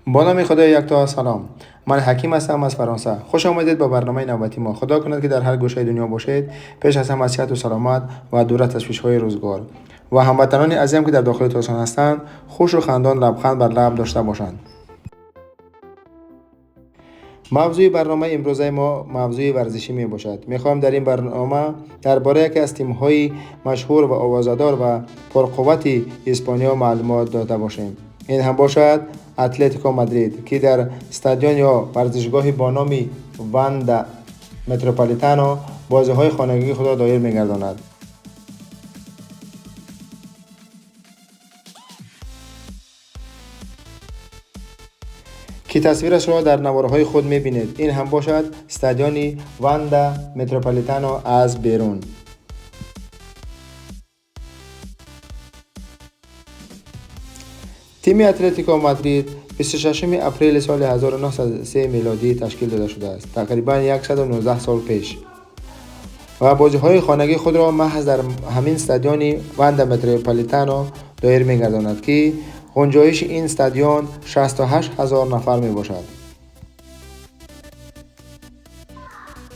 Бо номи Худои якто салом. Ман Ҳаким ҳастам аз Фаронса. Хуш омадед ба барномаи навбатии мо. Худо кунад, ки дар ҳар гӯшаи дунё бошед, пеш аз ҳама сиҳату саломат ва дур аз ташвишҳои рӯзгор. Ва ҳамватанони азизам, ки дар дохили Тоҷикистон ҳастанд, хушу хандон, лабханд бар лаб дошта бошанд. Мавзӯи барномаи имрӯзаи мо мавзӯи варзишӣ мебошад. Мехоҳам дар ин барнома дар бораи яке аз тимҳои машҳур ва овозадор ва пурқуввати Испониё маълумот дода бошем. Ин ҳам бошад Атлетико Мадрид, ки дар стадион ё варзишгоҳи бо номи Ванда Метрополитано бозиҳои хонагии худро доир мегардонад. Ки тасвирашро дар наворҳои худ мебинед. Ин ҳам бошад стадиони Ванда Метрополитано аз берун. Тими Атлетико Мадрид 26 апрели соли 1903 мелодӣ ташкил дода шудааст, тақрибан 119 сол пеш. Ва бозиҳои хонагии худро маҳз дар ҳамин стадиони Ванда Метрополитано доир мегардонад, ки гунҷоиши ин стадион 68 ҳазор нафар мебошад.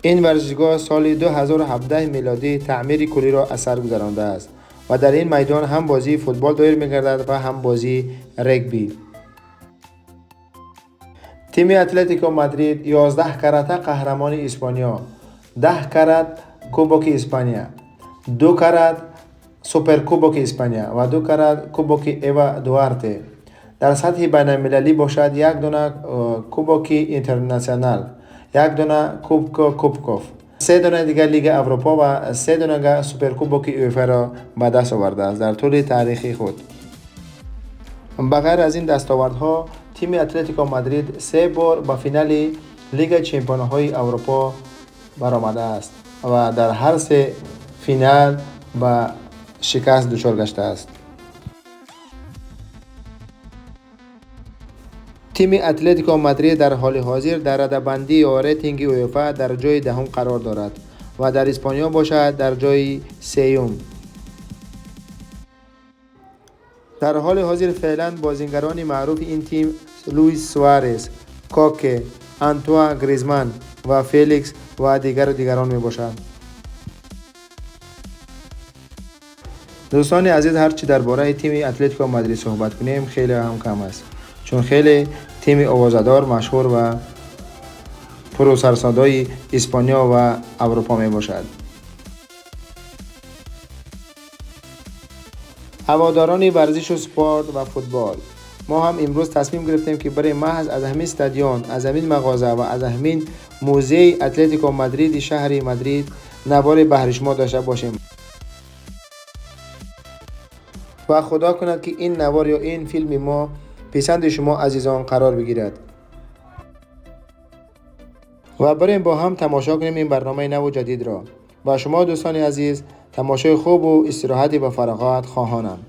Ин варзишгоҳ соли 2017 мелодӣ таъмири куллиро аз сар гузарондааст ва дар ин майдон ҳам бозии футбол доир мегардад ва ҳам бозии регби. Тими Атлетико Мадрид 11 карата қаҳрамони Испониё, 10 карат Кубоки Испания, 2 карат Суперкубоки Испания ва 2 карат Кубоки Эва Дуарте. Дар сатҳи байналмилалӣ бошад як дона Кубоки Интернационал, як дона Кубко Кубков, се дона дигар Лига Аврупо ва се дона Суперкубоки УЕФА-ро ба даст овардааст дар тӯли таърихи худ. Ба ғайр аз ин дастовардҳо, тими Атлетико Мадрид се бор ба финали Лигаи чемпионҳои Аврупо баромадааст ва дар ҳар се финал ба шикаст дучор гаштааст. Тими Атлетико Мадрид дар ҳоли ҳозир дар радабандӣ ё рейтинги УЕФА дар ҷои даҳум қарор дорад ва дар Испониё бошад дар ҷои сеюм. Дар ҳоли ҳозир феълан бозингарони маъруфи ин тим Луис Суарес, Коке, Антуан Гризман ва Феликс ва дигару дигарон мебошанд. Дӯстони азиз, ҳар чӣ дар бораи тими Атлетико Мадрид суҳбат кунем, хеле ҳам кам аст, чун хеле тими овозадор, машҳур ва пурусарсадои Испониё ва Аврупо мебошад. Ҳаводорони варзишу спорт ва футбол, мо ҳам имрӯз тасмим гирифтем, ки барои маҳз аз ҳамин стадион, аз ҳамин мағоза ва аз ҳамин музеи Атлетико Мадриди шаҳри Мадрид навори баҳри шумо дошта бошем. Ва худо кунад, ки ин навор ё ин филми мо писанди шумо азизон қарор бигирад. Ва барем бо ҳам тамошо кунем ин барномаи наву ҷадидро. Ба шумо, дӯстони азиз, тамошои хубу истироҳати ба фароғат хоҳонам.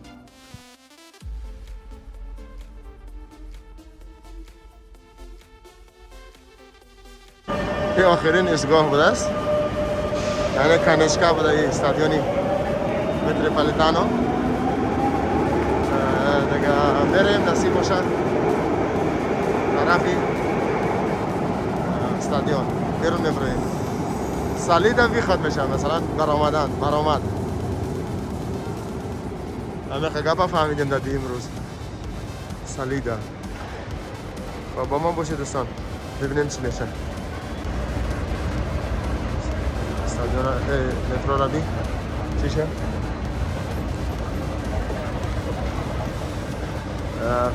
Ин охирин истгоҳ будааст, яъне конечка буда и стадиони Метрополитано. Дига мерем, насиб бошад, тарафи стадион берун меброем. Salida, выход мешавад, масалан, баромадан, баромад. Ҳамеқа гапа фаҳмидем дар имрӯз. Salida. Ва бо мо бошед, дӯстон, бибинем чӣ мешавад. Стадиона, метро би чӣ шад?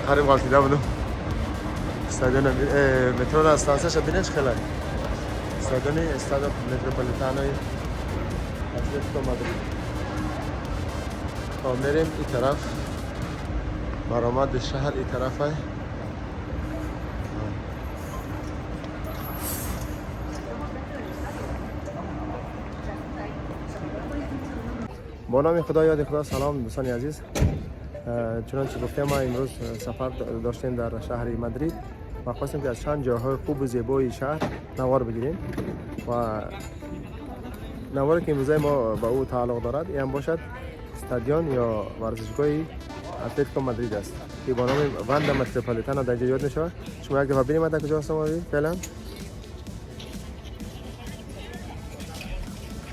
Қариб ғалтида будум. Стадиона, метрора, станцияша бинед, чӣ хеле. Стадиони Стадио Метрополитанои Атлетико Мадрид. Хоб, мерем и тараф, баромади шаҳр и тарафай. Бо номи Худо, ёди Худо, салом, дӯстони азиз. Чунончи гуфтем, мо имрӯз сафар доштем дар шаҳри Мадрид ва хостем, ки аз чанд ҷойҳои хубу зебои шаҳр навор бигирем. Ва наворе, ки имрӯзаи мо ба ӯ тааллуқ дорад, ин ҳам бошад стадион ё варзишгоҳи اتلتیکو مادرید است که با نام واندا متروپولیتانو در اینجا یاد میشود. شما یک دفعه ببینید در کجا هستم فعلا.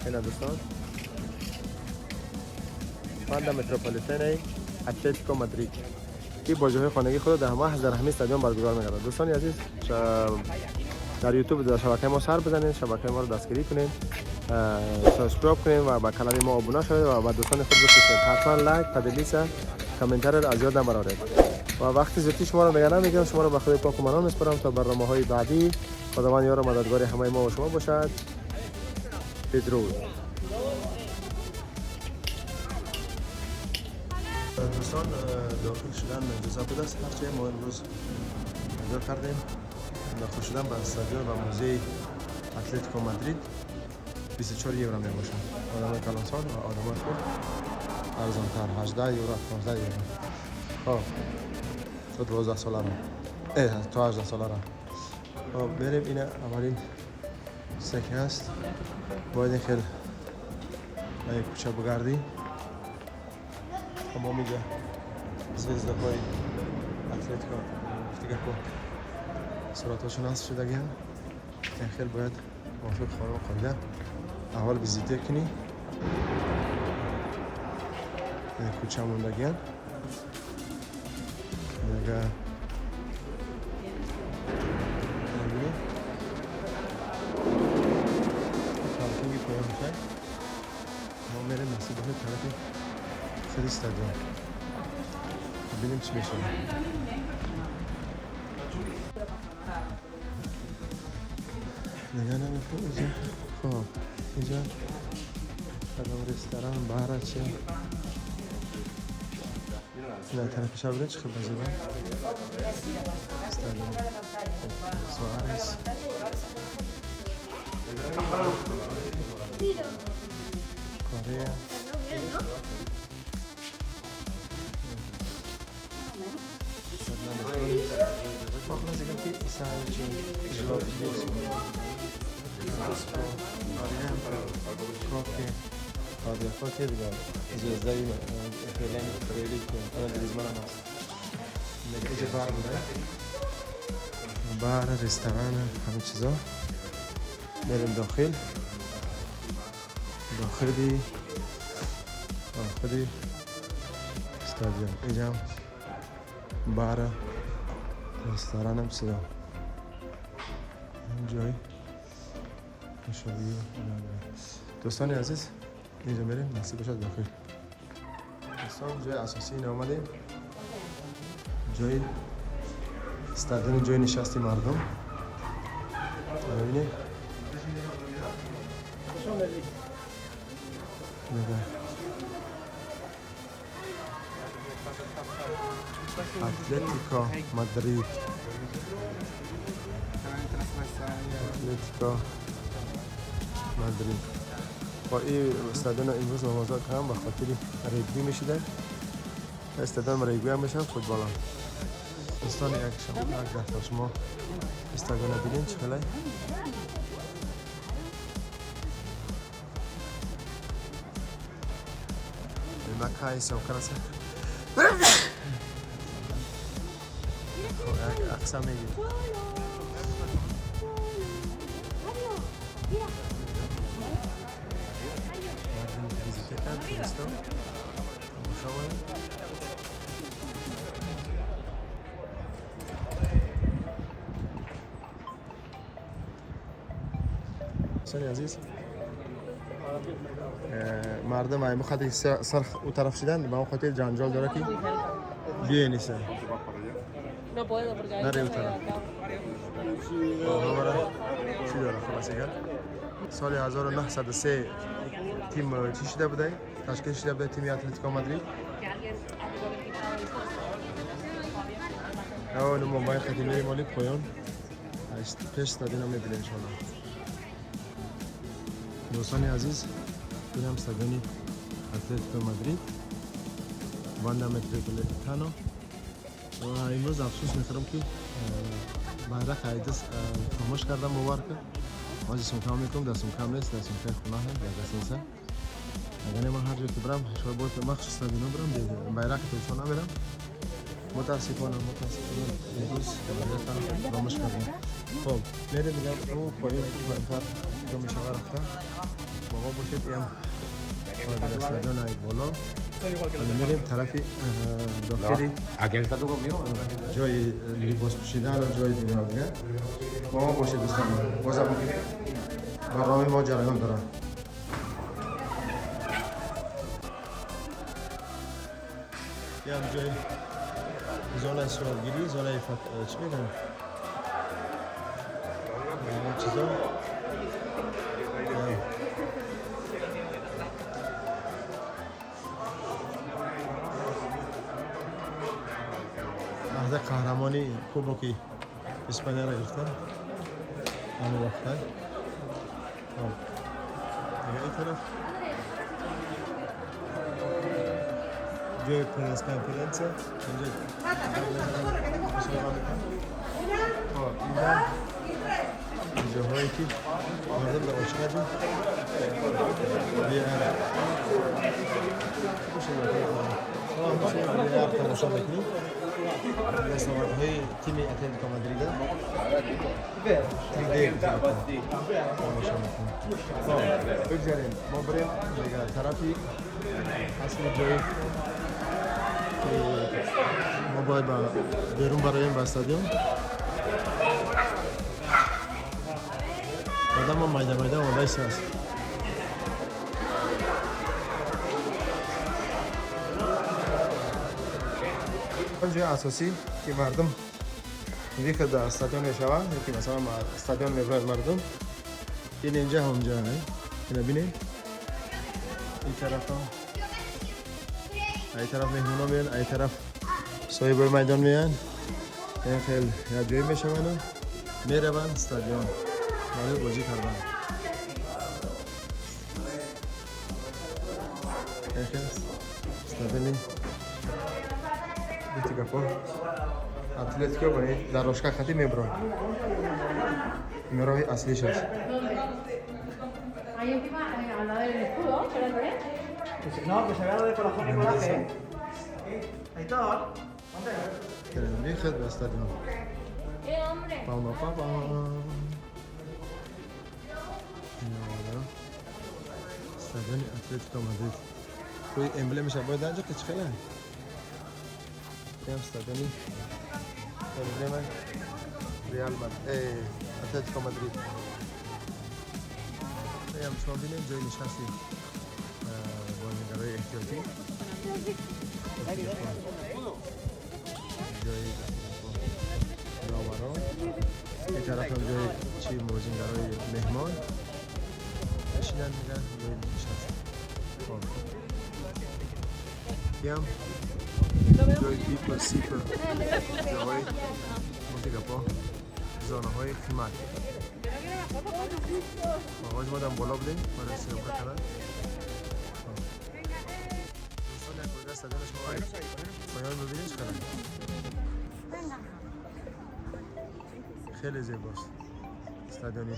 اینا دوستان واندا متروپولیتانو اتلتیکو مادرید که بازی‌های خانگی خود در محض در همین استادیوم برگزار می‌گردد. دوستان عزیز در یوتیوب در شبکه ما سر بزنید، شبکه ما رو دستگیری کنید، subscribe کنید و به کانال ما ابونا شوید و به دوستان خود بفرستید. حتما like، تدلیس، کامنت را از یاد نبرید. و وقتی زیادی شما رو دیگه نمیگم، شما رو به خدای پاک و منان میسپارم تا برنامه‌های بعدی. خداوند یار و مددگار همه ما و شما باشد. بدرود. دوستان داخل شدن اجازه بوده است، هرچه ما امروز انجام کردیم داخل شدن به استادیوم و موزه اتلتیکو مادرید 24 یورو می باشد. آدمای کلانسال و آدمای خرد ارزانتر 18 یورو 15 یورو. خب تا 12 ساله را تا 18 ساله را. خب بریم. این اولین سکه هست، باید این خیلی یک کوچه بگردی. تمام اینجا звезда های اتلتیکو دیگه کو صورتاشون هست شده گیم. این خیلی باید موافق قانون قاعده اول ویزیته کنی. این کوچه موندگی دیگه می‌بینی پارکینگ پایان میشه. ما میریم مسیر به طرف خود استادیوم ببینیم چی میشه. نگاه نمیکنم اینجا. خب اینجا کدام رستوران بار چه نه طرف شب چه خبر زیبا استادیوم سوارز کره بار رستوران همه چیزا. بریم داخل داخلی استادیوم. اینجا بار رستوران هم چیزا جای مشاوی. دوستان عزیز اینجا بریم نصیب باشد داخل. دوستان جای اساسی این آمدیم، جای استادیوم، جای نشستی مردم. ببینید اتلتیکو مادرید، اتلتیکو مادرید. با این استادیوم امروز موضوع کردم به خاطر رگبی میشده. استادیوم رگبی هم میشه فوتبال هم. دوستان یک شما یک دفعه شما استادیوم ببینید چه خیلی مکای سوکرسه. خب اقسام میگیم. مردم ویزیت کردن توریستا تماشا کنن. دوستان عزیز مردم ای بخاطر سرخ او طرف شدن به اون خاطر جنجال داره که بیه نیست. نره او طرف چی داره. خلاص اگر سال 1903 تیم چی شده بوده؟ تشکیل شده بوده تیم اتلتیکو مادرید. اون موبایل خدمه مالی پایان پیش استادیوم می‌بینیم انشالله. دوستان عزیز اینم استادیوم اتلتیکو مادرید واندا متروپولیتانو. و امروز افسوس میخورم که بیرق ایدس خاموش کردم باور کن. باز سمکم میکنم در سمکم نیست، در سمکه خونه هست در دست نیست. Агар ман ҳар ҷо ки барам, шояд боз махсус стадион барам, байрақи Тоҷикистон намерам. Мутаассифона, мутаассифона, имрӯз байрақа фаромӯш кардем. Хоб, мерем дигар ӯ поён, поёнтар ҷо мешава рафта. Бо мо бошед. Иам стадион ай боло. Мерем тарафи дохили, ҷои либос пӯшидан ва ҷои дигар дигар. Бо мо бошед, дӯстон. Бозам барномаи мо ҷараён дорад. Иам ҷои зонаи суратгирӣ, зонаи чӣ мегӯям, чизо. Лаҳза қаҳрамони кубоки Испанияро гирифтан ҳамон вақта. Дига ин тараф ҷои пресс-конференсия, инҷо мусоҳиба мекунанд. Хоб, инҷа ҷоҳое ки мардум дар ошқади VR тамошо мекунем, дастовардҳои тими Атлетико Мадрида 3D тамошо мекунем. Хоб, бигзарем, мо бирем дигар тарафи асли, ҷое ки мо бояд ба берун бароем, ба стадион. Одамон майда майда омодаист аст. Ҷои асосӣ ки мардум выход дар стадион мешаванд, ки масалан стадион мебарад мардум, ин инҷа ҳамҷа. Ина бинед, ин тарафа, ай тараф меҳмоно меян, ай тараф соҳибои майдон меян. Ин хел як ҷое мешаванду мераванд стадион барои бозӣ кардан. Ин хел стадиони гуфти гапо Атлетико ба ин дорожка хати мебурад. Ин роҳи аслиш аст. Ahí encima, al lado del escudo, ¿qué lo Que no, que se vea lo de corazón y coraje. Aitor, ponte. Выход ба стадион. Hombre. Пама пама. Стадиони Атлетико Мадрид. Рӯи эмблемаша бояд анҷо ки чӣ хеле? Ям стадиони эмблема Реал Мадрид, Атлетико Мадрид. Ям шумо бинед ҷои нишасти бозигарои эҳтиётӣ. Ҷои доварон. Ин тараф ҳам ҷои чи бозигарои меҳмон мешинанд, дигар ҷои нишаст. Хоб. Ям ҷои вип, сип, ҷоҳои гуфти гапо зонаҳои қимат. Оғоз мо дар боло будем барои съёмка кардан. Дӯстон, як бор стадиона шумо поён бибинед, чӣ қадар хеле зебост. Стадиони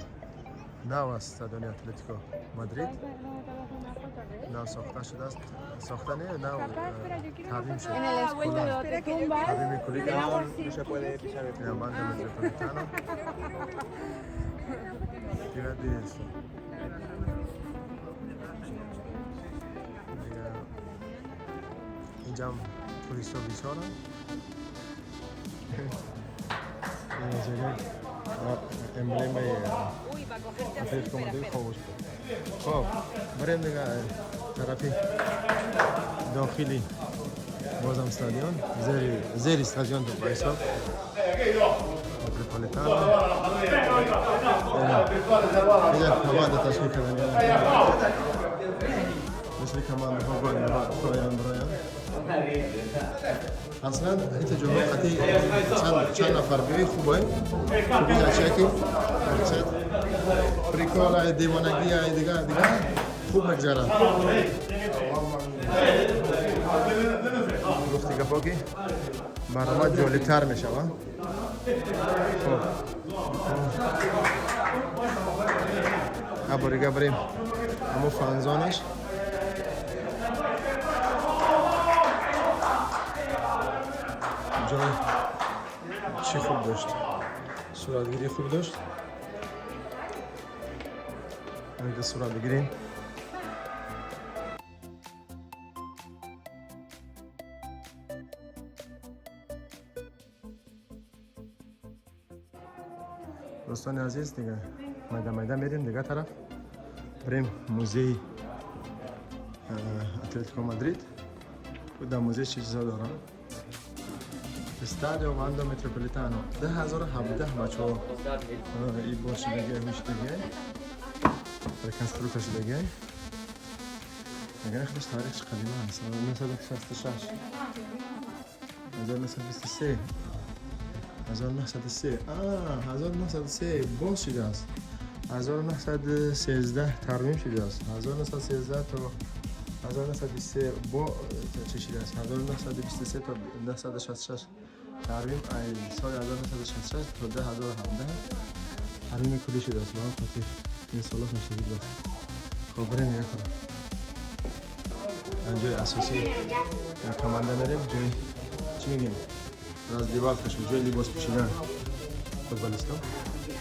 нав аст, стадиони Атлетико Мадрид нав сохта шудааст, сохта не, нав тармим шуд. Тармими куллӣ. Банда Метрополитано дигар дидед. Дигар инҷам туристҳо бисёранд. Эмблемаи Атлетико Мадрид хомӯш буд. Хоб, барем дигар тарафи дохили бозам стадион, зери стадион ба ҳисоб Метрополитано. Инҷа команда ташкил кардан, мисли командаҳо бояд бироянд. Аслан ин ҷоҳо қати чанд нафар биёи хубе. Хуби чия ки мақсад прикол, ай девонагӣ, ай дигар дигар хуб мегзарад. Гуфти гапо ки барнома ҷолибтар мешавад. Хоб, аборига барем ҳамо фанзонаш. Ҷой чӣ хуб дошт, суратгирӣ хуб дошт. Инҷа сурат бигирем. Дӯстони азиз, дига майда майда мерем дига тараф, بریم موزه اتلتیکو مادرید. در موزه چه چیزا دارم. Estadio Wanda Metropolitano 2017 بچه ها ای باشه دیگه میشه دیگه reconstruct شده. دیگه خودش تاریخش قدیمه هست، 1966، 1923، 1903، 1903 باز شده است، 1913 ترمیم شده است، 1913 تا 1923 با چه شده است، 1923 تا 1966 ترمیم، سال 1966 تا 2017 ترمیم کلی شده است. به هم خاطر این سالا شده است. خب بریم نگاه کنم جای اساسی کمانده میریم، جای چی میگیم раздевалка شد، جای لباس پوشیدن فوتبالیستا.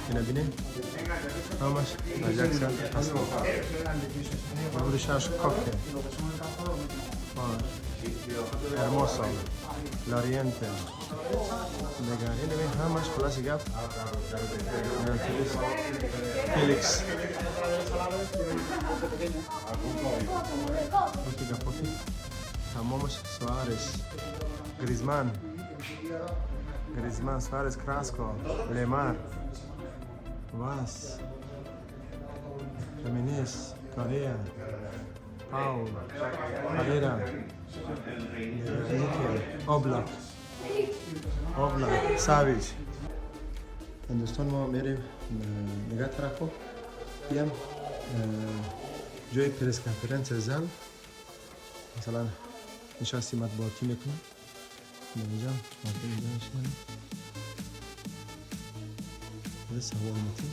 اینا بینیم همش از یک سمت هست. روشش کاکه، هرموسا، لاریانته، دیگه این ببین همش. خلاص گپ فیلیکس گفتی گپوتی تمامش، سوارش، گریزمان، گریزمان، سوارز، کراسکو، لیمار، واس، خیمنز، کاریا، پاول، هریرا، نیکل، اوبلاک، اوبلاک، ساویچ. دوستان ما میریم نگاه طرفو بیام جای press conference зал، مثلا نشستی مطبوعاتی میکنم. اینجا مردم اینجا میشینن. سوال میتیم.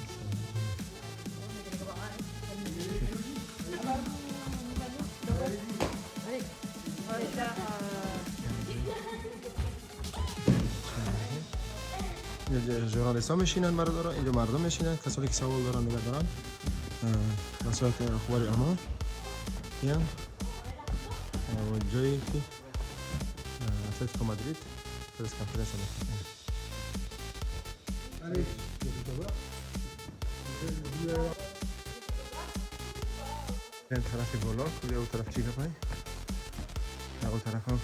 اینجا ژورنالیست ها میشینن برادران، اینجا مردم میشینن، کسانی که سوال دارن دیگه دارن به صورت اخبار عامه. این جایی که اتلتیکو مادرید press conference میکنه. این طرف بالا کجا، او طرف چی گپای، او طرف هم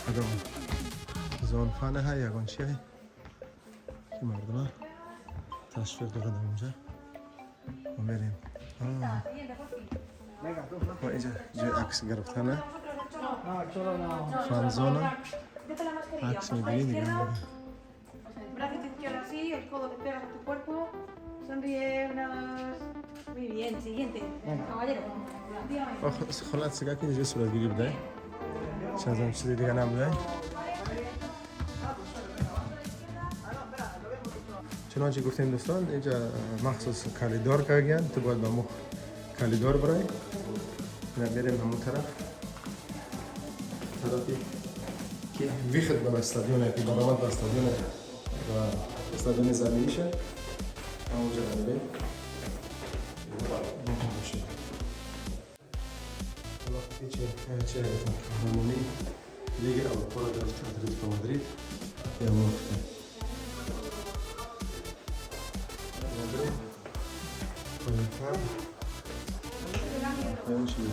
کدام زانخانه های یگان چی های که مردم تشویق دارن اونجا. ما میریم ما اینجا جای عکس گرفتنه، fan zone ه، عکس میگیری دیگه. Brazo izquierdo así, el codo que pega con tu cuerpo. Sonríe, una, dos. Muy bien, siguiente. Caballero. Dígame. خلاص سگا که اینجا صورتگیری بوده، چند هم چیز دیگه نبوده. چنانچه گفتیم دوستان، اینجا مخصوص کالیدور کردن، تو باید با مخ کالیدور برای نه میریم همون طرف، طرفی که ویخت به استادیونه که برآمد به استادیونه و استادیون زمینیشه، همونجا میریم. باشه. حالا چه گفتم، قهرمانی لیگ اروپا را داشت اتلتیکو مادرید یا گفته. پایین‌تر پایین چی بود؟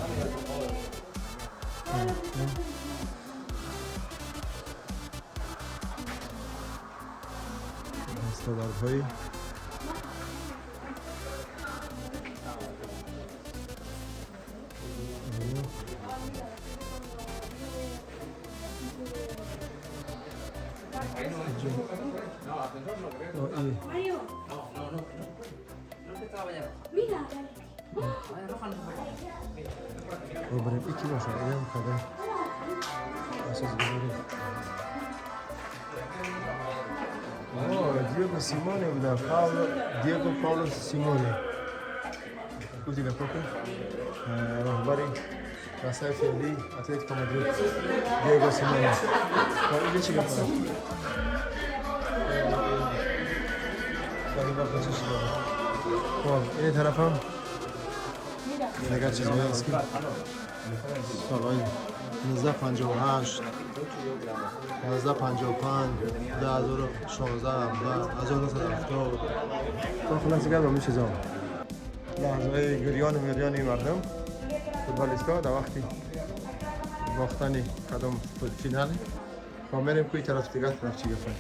دستاوردهای Mario. Mira. بریم یکی باشه اینم کده اساس گذاری. آه، دیگو سیمونه بوده، پاولو، دیگو پاولو سیمونه. گفتی گپا کن. رهبری دسته فعلی اتلتیکو مادرید دیگو سیمونه. خب اینجا چی گفت؟ خب این طرف هم دیگر چیزهایی هست که سالهای 1958، 1955، 2016، 1970. خب خلاص دیگر با می چیزا لحظه های گریان و مریان مردم فوتبالیستا در وقتی باختن کدام فینال. خب میریم کوی طرف دیگر، طرف چی گفتن؟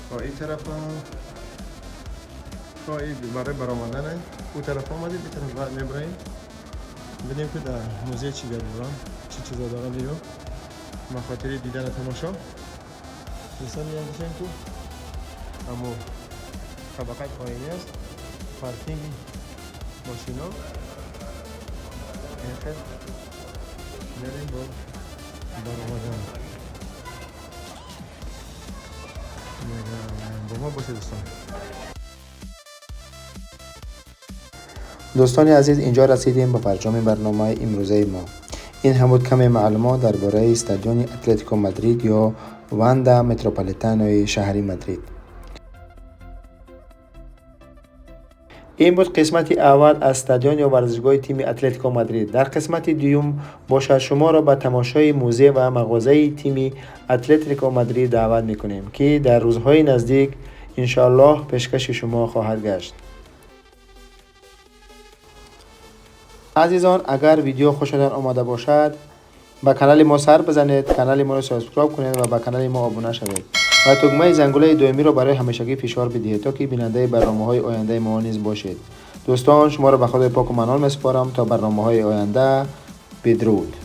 خب این طرف هم خب این برای برآمدن او طرف آمدیم، این طرف بعد میبریم ببینیم که در موزه چی گپ دارن، چی چیزا دارن دیگه مخاطر دیدن تماشا. دوستان میاندیشیم تو اما طبقه پایینی است، پارکینگ ماشینا. این خیلی میریم با برآمدن با ما باشه دوستان. دوستان عزیز، اینجا رسیدیم به فرجام برنامه امروزه ما. این هم بود کمی معلومات درباره استادیوم اتلتیکو مادرید یا واندا متروپولیتانوی شهر مادرید. این بود قسمت اول از استادیوم یا ورزشگاه تیم اتلتیکو مادرید. در قسمت دوم باشد شما را به تماشای موزه و مغازه تیم اتلتیکو مادرید دعوت میکنیم که در روزهای نزدیک انشاءالله پیشکش شما خواهد گشت. عزیزان، اگر ویدیو خوشتان آمده باشد به کانال ما سر بزنید، کانال ما را subscribe کنید و به کانال ما آبونه شوید و تگمه زنگوله دومی را برای همیشگی فشار بدهید تا که بیننده برنامه های آینده ما نیز باشید. دوستان، شما را به خدای پاک و منان میسپارم تا برنامه های آینده. بدرود.